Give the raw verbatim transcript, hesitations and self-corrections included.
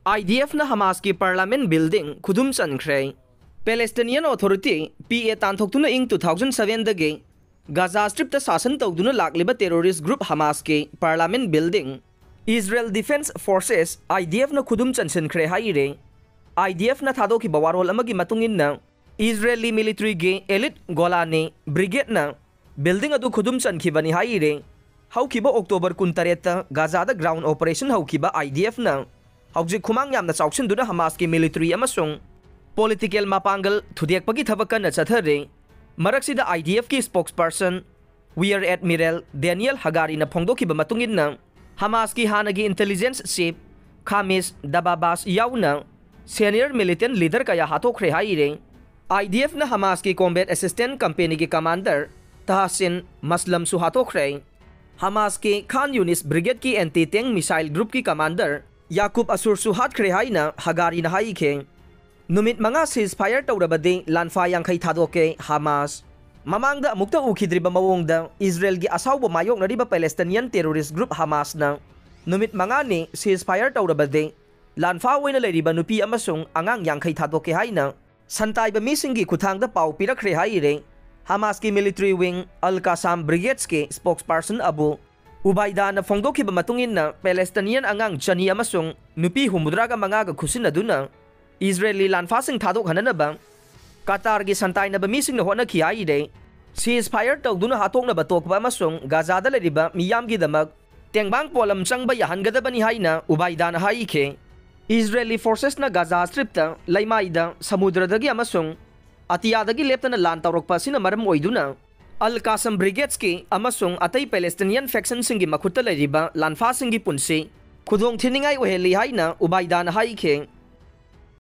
IDFꯅ Hamasꯀꯤ Parliament Building ꯈꯨꯗꯨꯝ ꯆꯟꯈ꯭ꯔꯦ꯫ Palestinian Authority, PA, ꯇꯥꯟꯊꯣꯛꯇꯨꯅ ꯏꯪ two thousand sevenꯗꯒꯤ Gaza Stripꯇ ꯁꯥꯁꯟ ꯇꯧꯗꯨꯅ ꯂꯥꯛꯂꯤꯕ terrorist group Hamasꯀꯤ Parliament Building Israel Defense Forces, IDFꯅ ꯈꯨꯗꯨꯝ ꯆꯟꯁꯤꯟꯈ꯭ꯔꯦ ꯍꯥꯏꯔꯦ꯫ IDFꯅ ꯊꯥꯗꯣꯛꯈꯤꯕ ꯋꯥꯔꯣꯜ ꯑꯃꯒꯤ ꯃꯇꯨꯡ ꯏꯟꯅ, Israeli militaryꯒꯤ elite Golani Brigadeꯅ building ꯑꯗꯨ ꯈꯨꯗꯨꯝ ꯆꯟꯈꯤꯕꯅꯤ ꯍꯥꯏꯔꯦ꯫ ꯍꯧꯈꯤꯕ October ꯀꯨꯟꯇꯔꯦꯠꯇ Gazaꯗ ground operation ꯍꯧꯈꯤꯕ IDFꯅ ꯍꯧꯖꯤꯛ ꯈꯨꯃꯥꯡ ꯌꯥꯝꯅ ꯆꯥꯎꯁꯤꯟꯗꯨꯅ Hamasꯀꯤ military ꯑꯃꯁꯨꯡ political ꯃꯄꯥꯡꯒꯜ ꯊꯨꯗꯦꯛꯄꯒꯤ ꯊꯕꯛ ꯀꯟꯅ ꯆꯠꯊꯔꯤ꯫ ꯃꯔꯛꯁꯤꯗ IDFꯀꯤ spokesperson Rear Admiral Daniel Hagariꯅ ꯐꯣꯡꯗꯣꯛꯈꯤꯕ ꯃꯇꯨꯡ ꯏꯟꯅ, Hamasꯀꯤ ꯍꯥꯟꯅꯒꯤ intelligence chief Khamis Dababas ꯌꯥꯎꯅ senior militant leader ꯀꯌꯥ ꯍꯥꯠꯇꯣꯛꯈ꯭ꯔꯦ ꯍꯥꯏꯔꯦ꯫ IDFꯅ Hamasꯀꯤ combat assistance companyꯒꯤ commander Tahsin Maslamꯁꯨ ꯍꯥꯠꯇꯣꯛꯈ꯭ꯔꯦ꯫ Hamasꯀꯤ Khan Yunis Brigadeꯀꯤ anti-tank missile groupꯀꯤ commander Yakub Assurꯁꯨ ꯍꯥꯠꯈ꯭ꯔꯦ ꯍꯥꯏꯅ Hagariꯅ ꯍꯥꯏꯈꯤ꯫ ꯅꯨꯃꯤꯠ ꯃꯉꯥ ceasefire ꯇꯧꯔꯕꯗꯤ ꯂꯥꯟꯐꯥ ꯌꯥꯡꯈꯩ ꯊꯥꯗꯣꯛꯀꯦ Hamas꯫ ꯃꯃꯥꯡꯗ ꯑꯃꯨꯛꯇ ꯎꯈꯤꯗ꯭ꯔꯤꯕ ꯃꯑꯣꯡꯗ Israelꯒꯤ ꯑꯁꯥꯎꯕ ꯃꯥꯌꯣꯛꯅꯔꯤꯕ Palestinian terrorist group Hamasꯅ ꯅꯨꯃꯤꯠ ꯃꯉꯥꯅꯤ ceasefire ꯇꯧꯔꯕꯗꯤ ꯂꯥꯟꯐꯥ ꯑꯣꯏꯅ ꯂꯩꯔꯤꯕ ꯅꯨꯄꯤ ꯑꯃꯁꯨꯡ ꯑꯉꯥꯡ ꯌꯥꯡꯈꯩ ꯊꯥꯗꯣꯛꯀꯦ ꯍꯥꯏꯅ ꯁꯟꯇꯥꯏꯕ ꯃꯤꯁꯤꯡꯒꯤ ꯈꯨꯠꯊꯥꯡꯗ ꯄꯥꯎ ꯄꯤꯔꯛꯈ꯭ꯔꯦ ꯍꯥꯏꯔꯦ꯫ Hamasꯀꯤ military wing Al Qassam Brigadesꯀꯤ spokesperson Abu Ubaidana ꯐꯣꯡꯗꯣꯛꯈꯤꯕ ꯃꯇꯨꯡ ꯏꯟꯅ, Palestinian ꯑꯉꯥꯡ ꯆꯅꯤ ꯑꯃꯁꯨꯡ ꯅꯨꯄꯤ ꯍꯨꯝꯐꯨꯇꯔꯥꯒ ꯃꯉꯥꯒ ꯈꯨꯠꯁꯤꯟꯅꯗꯨꯅ Israeli ꯂꯥꯟꯐꯥꯁꯤꯡ ꯊꯥꯗꯣꯛꯍꯟꯅꯅꯕ ꯀꯇꯥꯔꯒꯤ ꯁꯟꯇꯥꯏꯅꯕ ꯃꯤꯁꯤꯡꯅ ꯍꯣꯠꯅꯈꯤ ꯍꯥꯏꯔꯦ꯫ Ceasefire ꯇꯧꯗꯨꯅ ꯍꯥꯠꯇꯣꯛꯅꯕ ꯇꯣꯛꯄ ꯑꯃꯁꯨꯡ ꯒꯥꯖꯥꯗ ꯂꯩꯔꯤꯕ ꯃꯤꯌꯥꯝꯒꯤꯗꯃꯛ ꯇꯦꯡꯕꯥꯡ ꯄꯣꯠꯂꯝ ꯆꯪꯕ ꯌꯥꯍꯟꯒꯗꯕꯅꯤ ꯍꯥꯏꯅ ꯎꯕꯥꯏꯗꯥꯅ ꯍꯥꯏꯈꯤ꯫ Israeli forcesꯅ ꯒꯥꯖꯥ Stripꯇ ꯂꯩꯃꯥꯏꯗ, ꯁꯃꯨꯗ꯭ꯔꯗꯒꯤ ꯑꯃꯁꯨꯡ ꯑꯇꯤꯌꯥꯗꯒꯤ ꯂꯦꯞꯇꯅ ꯂꯥꯟ ꯇꯧꯔꯛꯄ ꯑꯁꯤꯅ ꯃꯔꯝ ꯑꯣꯏꯗꯨꯅ Al Qassam Brigadesꯀꯤ ꯑꯃꯁꯨꯡ ꯑꯇꯩ Palestinian factionꯁꯤꯡꯒꯤ ꯃꯈꯨꯠꯇ ꯂꯩꯔꯤꯕ ꯂꯥꯟꯐꯥꯁꯤꯡꯒꯤ ꯄꯨꯟꯁꯤ ꯈꯨꯗꯣꯡ ꯊꯤꯅꯤꯡꯉꯥꯏ ꯑꯣꯏꯍꯜꯂꯤ ꯍꯥꯏꯅ ꯎꯕꯥꯏꯗꯥꯅ ꯍꯥꯏꯈꯤ꯫